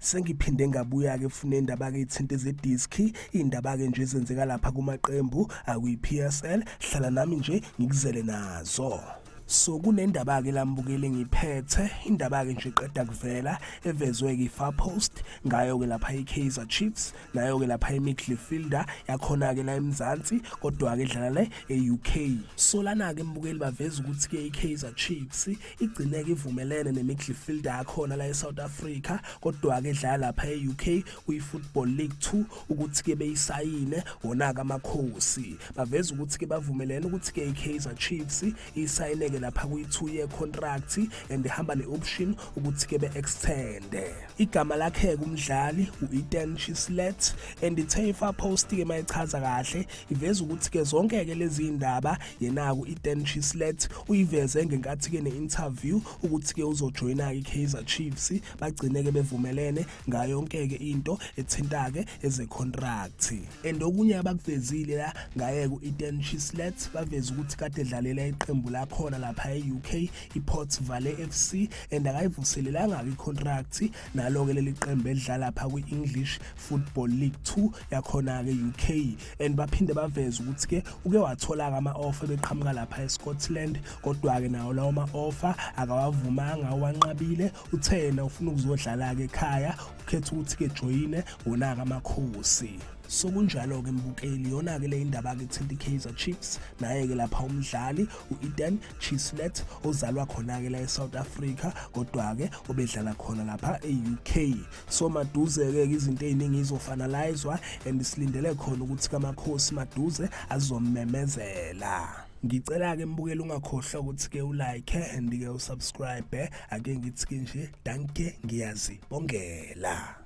Sengiphinde ngabuya-ke funa indaba-ke ithinte zediski, iy'ndaba-ke nje ezenzeka lapha kumaqembu akwi-PSL. Hlala nami nje ngikuzele nazo. So kunendaba-ke lambukeli ngiphethe indaba-ke nje qeda kuvela evezwe-ke i-Far Post ngayo-ke lapha i-Kaizer Chiefs, nayo-ke lapha i-midfielder yakhona-ke la eMzansi, kodwa-ke edlala le e-UK. So lana-ke mbukeli baveza ukuthi-ke i-Kaizer Chiefs igcine-ke ivumelene ne-midfielder yakhona la e-South Africa, kodwa-ke edlala lapha e-UK kwi-Football League 2, ukuthi-ke beyisayine wona-ke amakhosi. Baveza ukuthi-ke bavumelene ukuthi-ke i-Kaizer Chiefs isayineke lapha kwi-2 year contract and ihamba ne-option ukuthi-ke be-extende. Igama lakhe-ke umdlali u-Ethan Chislett, and ithe i-Far Post-ke mayichaza kahle iveza ukuthi-ke zonke-ke lezi ndaba yena-ke u-Ethan Chislett uyiveze ngenkathi-ke ne-interview ukuthi-ke uzojoyina-ke i-Kaizer Chiefs. Bagcine-ke bevumelene ngayo yonke-ke into ethinta-ke eze-contract. And okunye abakuvezile la ngaye-ke u-Ethan Chislett, baveza ukuthi kade edlalela iqembu lakhona lapha e-UK, i-Port Vale FC, and akayivuselelanga-ke i-contract nalo-ke leli qembu elidlala lapha kwi-English Football League 2 yakhona-ke UK. And baphinde baveza ukuthi-ke uke wathola-ke ama-offer beqhamuka lapha eScotland, kodwa-ke nawo lawo ma-offer akawavumanga, awanqabile. Uthe yena ufuna ukuzodlala-ke ekhaya, ukhetha ukuthi-ke joyine wona-ke amakhosi. So kunjalo-ke mbukeli, yona-ke le indaba-ke ethinta i-Kaizer Chiefs naye-ke lapha umdlali u-Ethan Chislett ozalwa khona-ke la e-South Africa, kodwa-ke obedlala khona lapha e-UK. So maduze-ke izinto ey'ningi izofinalizwa and silindele khona ukuthi kamakhosi maduze azomemezela. Ngicela-ke mbukeli ungakhohlwa ukuthi-ke ulike and-ke usubscribe. Ake ngithi-ke nje dankie, ngiyazibongela.